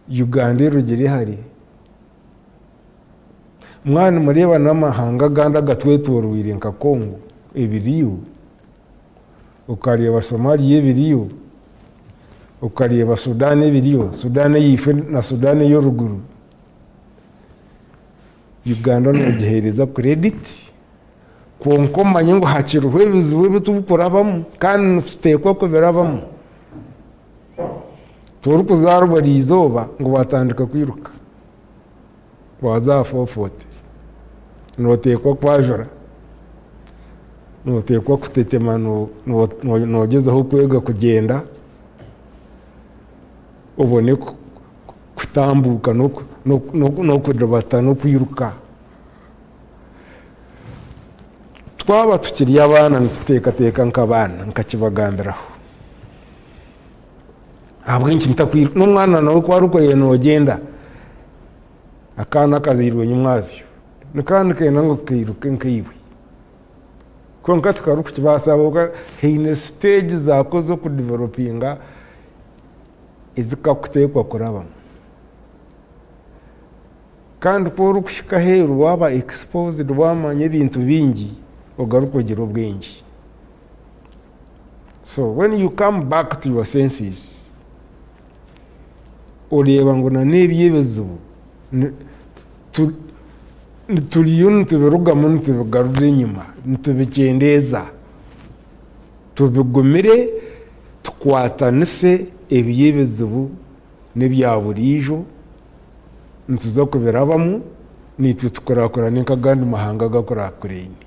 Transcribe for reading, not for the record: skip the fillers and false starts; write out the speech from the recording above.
Uganda erugire hare. Mwaba nimureeba n'amahanga agandi agatwetooroire nka Congo ebiriyo, okareeba Somalia ebiriyo, okareeba Sudan ebiriyo, Sudan eyaifo na Sudan ey'oruguru, Uganda noogiheereza credit kwonka omanye ngu hakiriho ebizibu ebi turikurabamu kandi nituteekwa kubirabamu. Torikuzaarwa eriizooba ngu waatandika kwiruka, waaza aha 4:40, nooteekwa kwajura, nooteekwa kutetema noogyezaho kwega kugyenda obone kutambuuka n'okuribata n'okwiruka. Twaba tukiri abaana nituteekateeka nk'abaana nkakibagambiraho. Ahabw'enki ntakwiruka? N'omwana nawe ku arikureeba noogyenda, akaana akazairwe nyimwazyo nikaba nikenda ngu kairuke nkaiwe. Kwonka tikarikukibaasa ahabw'okuba haine siteegi zaako z'okudevelopinga ezikakuteekwa kurabamu. Kandi ku orikuhika aheeru waaba exposed waamanya ebintu bingi, ogaruka ogira obwengye. So when you come back to your senses, oreeba ngu na n'ebi ebizibu turiyo nitubirugamu nitubigarura enyima, nitubikyendeeza. Tubigumire, tukwatanise ebi ebizibu n'ebya buriijo, nituza kubirabamu, naitwe tukurakurane nk'agandi mahanga agakuraakuraine.